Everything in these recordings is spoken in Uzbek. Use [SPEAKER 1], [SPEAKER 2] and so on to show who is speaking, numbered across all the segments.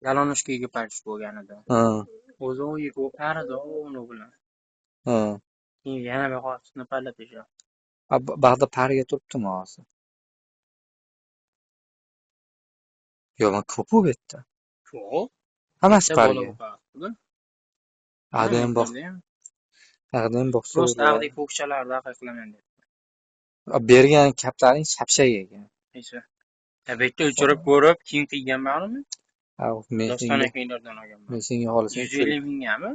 [SPEAKER 1] Galonushkaga parish bo'lgan edi.
[SPEAKER 2] Ha,
[SPEAKER 1] O'zi u yegib paridi uni bilan.
[SPEAKER 2] ha.
[SPEAKER 1] Keyin yana bir hozir pallab tashladi.
[SPEAKER 2] A, bag'da pariga turibdimi hozir? Yo'q, man ko'p u yerda.
[SPEAKER 1] Yo'q.
[SPEAKER 2] Hammasi
[SPEAKER 1] Bitta bola
[SPEAKER 2] pariga.
[SPEAKER 1] o'qiyapti.
[SPEAKER 2] Ag'da ham boq, ag'da ham boqsa
[SPEAKER 1] Просто
[SPEAKER 2] bo'ladi.
[SPEAKER 1] ag'dek ko'kchalarni aql qilaman deb.
[SPEAKER 2] A, bergan kaptaring shapshak ekan.
[SPEAKER 1] Neyse. Ya bitta uchirib ko'rib, keyin qiyganmanmi?
[SPEAKER 2] Ha, men
[SPEAKER 1] Doston
[SPEAKER 2] senga
[SPEAKER 1] akanglardan olganman.
[SPEAKER 2] men senga xohlasang
[SPEAKER 1] 150 mingami?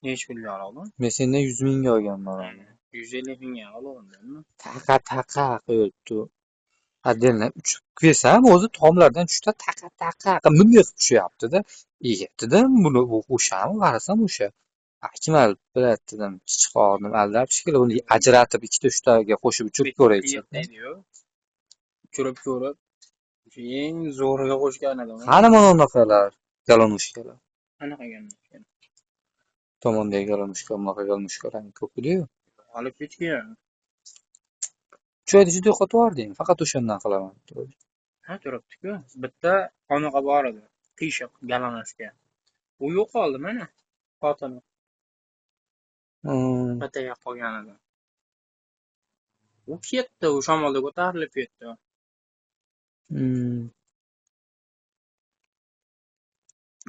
[SPEAKER 1] Nechi pulga oldim?
[SPEAKER 2] Men sendan 100 mingga olganman uni.
[SPEAKER 1] 150 mingga oldim.
[SPEAKER 2] Taqa taqa qilibdi. Отдельно uchib kelsam, o'zi tomlardan tushdi, taqa taqa qilib bunday qilib tushyapti-da. Ega dedim, buni bu o'shami, qarasam o'sha. Akmal biladi dedim, chichqonim aldab shekilli buni ajratib ikkita uchtaga qo'shib uchirib ko'raychi.
[SPEAKER 1] Qiyiq Uchirib ko'rib, o'sha eng zo'riga qo'shgan edim.
[SPEAKER 2] Qani mana unaqalar, galonushkalar.
[SPEAKER 1] Qanaqa galonushka?
[SPEAKER 2] Tomondagi galonushka, bunaqa galonushkalar ko'p edi-yu.
[SPEAKER 1] Olib ketgan.
[SPEAKER 2] Uch oyda juda yo'qotib yubording, faqat o'shandan qilaman.
[SPEAKER 1] Ha, turibdi-ku. Bitta anaqa bor edi. Qiyshiq galonushka. U yo'qoldi mana. Xotini Bittaga qolgan edi. U ketdi, u shamolda ko'tarilib ketdi.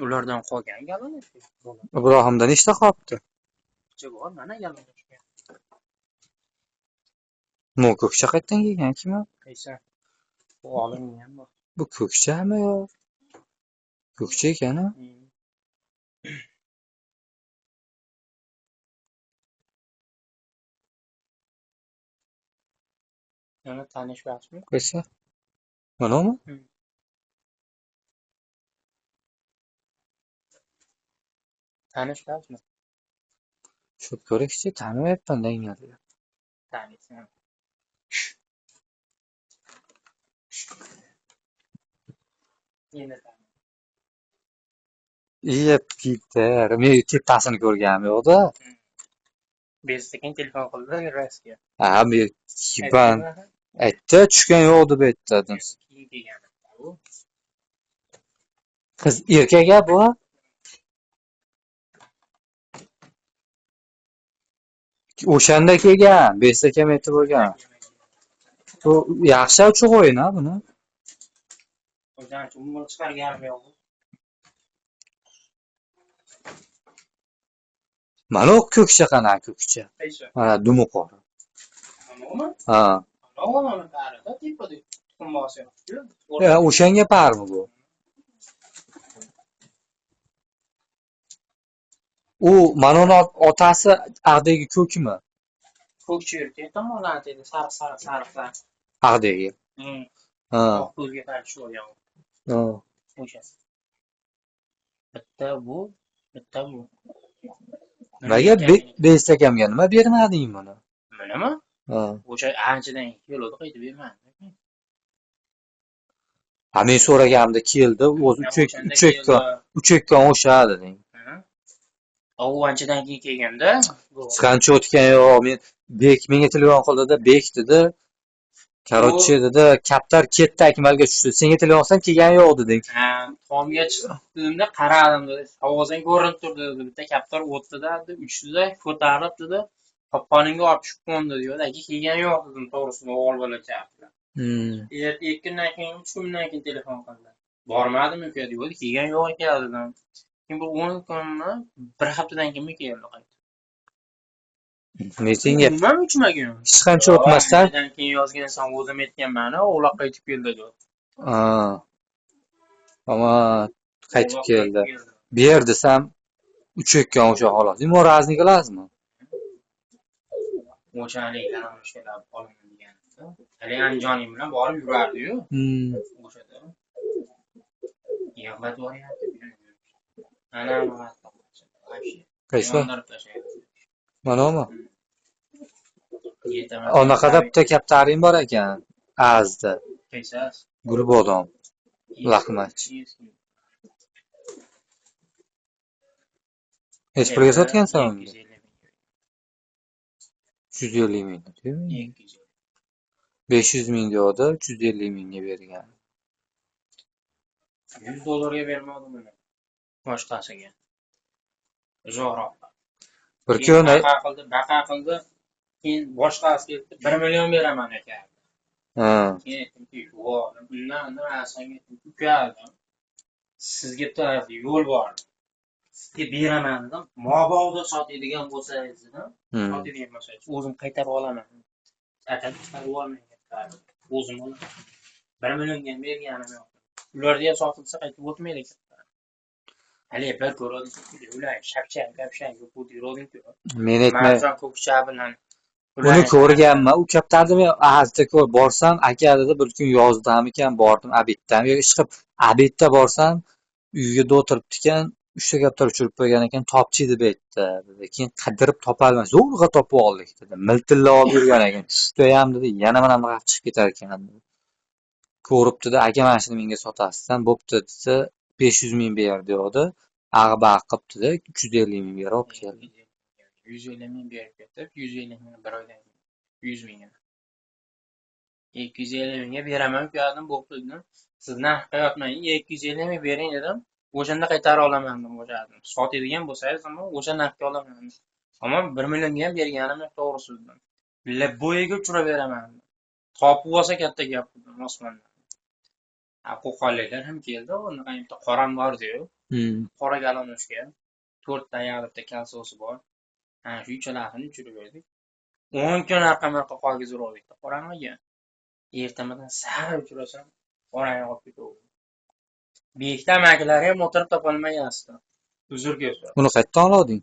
[SPEAKER 1] Ulardan qolgan galonushka.
[SPEAKER 2] Ibrohimda nechta qolibdi?
[SPEAKER 1] Necha bor mana galonushka.
[SPEAKER 2] Bu ko'kcha qayerdan kelgan kim?
[SPEAKER 1] Qaysi? Bu olingan bu.
[SPEAKER 2] Bu ko'kchami yo? Ko'kcha ekan-a?
[SPEAKER 1] Yana tanishmasmi?
[SPEAKER 2] Qaysi? Manami?
[SPEAKER 1] Tanishmasmi?
[SPEAKER 2] Shu ko'rikchi tanimayapman dangal.
[SPEAKER 1] Taniysan. Endi tani.
[SPEAKER 2] Yeb ketar. Men tepasini ko'rganim yo'q-da.
[SPEAKER 1] Beztekin telefon qildi Rossiya.
[SPEAKER 2] Ha, men ban aytdi, tushgan yo'q deb aytdi.
[SPEAKER 1] Keyin kelgan u.
[SPEAKER 2] Qiz erkak-a bu? O'shanda kelgan, Bestakam aytib bo'lgan. Bu yaxshi uchuq o'yin ha buni.
[SPEAKER 1] O'shaning uchun umuman chiqarganim yo'q.
[SPEAKER 2] Mana u ko'kcha qana ko'kcha.
[SPEAKER 1] Qaysi?
[SPEAKER 2] Mana dumi qora.
[SPEAKER 1] Anavimi?
[SPEAKER 2] Ha.
[SPEAKER 1] Anavi mana parida tepada tuxum bosyapti-ku.
[SPEAKER 2] Ya o'shanga parmi bu? U mana uni otasi ag'dagi ko'kmi?
[SPEAKER 1] Ko'kcha erkak tomondan dedi, sariq sariq sariq sariq.
[SPEAKER 2] Ag'dagi. Ha.
[SPEAKER 1] Oq ko'zga qarshi bo'lgan u.
[SPEAKER 2] Ha.
[SPEAKER 1] O'sha. Bitta bu, bitta bu.
[SPEAKER 2] Nimaga Bestakamga nima bermading buni?
[SPEAKER 1] Bunimi?
[SPEAKER 2] Ha.
[SPEAKER 1] O'sha anchadan keluvdi, qaytib bermadim.
[SPEAKER 2] Ha, men so'raganimda keldi, o'zi uch ekkan o'sha deding.
[SPEAKER 1] U anchadan keyin kelganda.
[SPEAKER 2] Hech qancha o'tgan yo'q. Men Bek menga telefon qildi-da, Bek dedi. Короче dedi, kaptar ketdi, Akmalga tushdi. Senga telefon qilsam kelgani yo'q deding.
[SPEAKER 1] Ha, tomga chiqdimda qaradim dedi. Ovozing ko'rinib turdi dedi. Bitta kaptar o'tdi-da, uchdi-da, ko'tarilib dedi. Qopqoningga olib tushib qo'ndi dedi. Aka kelgani yo'q dedim, to'g'risini o'g'il bola chaqirdi. Ikki kundan keyin, 3 kundan keyin telefon qildi. Bormadim uka dedi, kelgani yo'q ekan dedim. Keyin bir 10 kunmi, bir haftadan keyin keldi qaytib.
[SPEAKER 2] Men senga
[SPEAKER 1] umuman uchmagan.
[SPEAKER 2] Hech qancha o'tmasdan
[SPEAKER 1] keyin yozgansan, o'zim aytganman, o'g'loq qaytib keldi dedi.
[SPEAKER 2] Ha. Ammo qaytib keldi. Ber desam uchayotgan o'sha xolos. Nima razni qilasizmi?
[SPEAKER 1] O'shalik o'shalar olaman deganimda, hali Andijoning bilan borib yurardi-yu. O'shada. Yig'latib yuboryapti. Ana
[SPEAKER 2] Qaysi?
[SPEAKER 1] Yondirib tashlayapti.
[SPEAKER 2] Manami?
[SPEAKER 1] Yetaman.
[SPEAKER 2] Anaqada bitta kaptaring bor ekan. Azda.
[SPEAKER 1] Qaysi?
[SPEAKER 2] Gulbodom. Laqmach. Necha pulga sotgansan unga? 350 ming. 500 ming deyapti, 350 mingga bergan.
[SPEAKER 1] $100 bermadim uni. Boshqasiga. Uzoqroq.
[SPEAKER 2] Bir
[SPEAKER 1] Keyin
[SPEAKER 2] kun
[SPEAKER 1] baqa qildi, baqa qildi. Keyin boshqasi keldi, 1 million beraman aka.
[SPEAKER 2] Ha.
[SPEAKER 1] Keyin aytdimki, yo'q, undan Hasanga aytdimki, uka dedim, sizga bitta yo'l bor. Sizga beraman dedim. Mobodo sotadigan bo'lsangiz dedim. Sotadigan bo'lsangiz, o'zim qaytarib olaman. Atab chiqarib yubormang. O'zim olaman. 1 millionga ham berganim yo'q. Ularda ham sotilsa qaytib o'tmaydi. Haligi bir ko'rdim, ular shapshang, kapshang yo'q yuruvdim-ku.
[SPEAKER 2] Men aytmay
[SPEAKER 1] Marjon ko'kcha bilan
[SPEAKER 2] uni ko'rganman. U kaptarni men ahadda ko'r borsam, aka dedi, bir kun yozdamikan bordim, obeddan yo ishqilib obedda borsam, uyida o'tiribdi ekan, 3 ta kaptar uchirib qo'ygan ekan, topchi deb aytdi. Dedi. Keyin qidirib topolmay zo'rg'a topib oldik dedi. Miltillab olib yurgan ekan. Tushdayam dedi, yana mana bunaqa chiqib ketar ekan dedi. Ko'ribdi-da, aka mana shuni menga sotasizdan, bo'pti desa, 500 ming ber dedi. Ag'bag' qilibdi-da, 350 ming berib olib keldi.
[SPEAKER 1] 150 ming berib ketib, 150 ming bir oydan 100 mingini. 250 mingga beraman dedim, bo'pti dedim. Siz narxga yotmang, 250 ming bering dedim. O'shanda qaytarib olaman dedim, o'sha. Sotadigan bo'lsangiz, o'sha narxga olaman. Ammo 1 millionga ham berganim yo'q, to'g'risi dedim. Bo'yiga uchiraberaman. Topib olsa katta gap dedim osmondan. Qo'qonliklar ham keldi, unaqa bitta qoram bor-ku. Qora galamushka, 4 ta oyog'ida bitta kalsosi bor. Ana shu uchalasini uchirib berdik. 10 kun orqa-marqa qolgizib qorong'iga. Ertamadan sal uchrasam, qorong'i qolib ketaverdi. Bekda amakilari ham o'tirib topolmayapti. Uzr kelsa.
[SPEAKER 2] Uni qayerdan olding?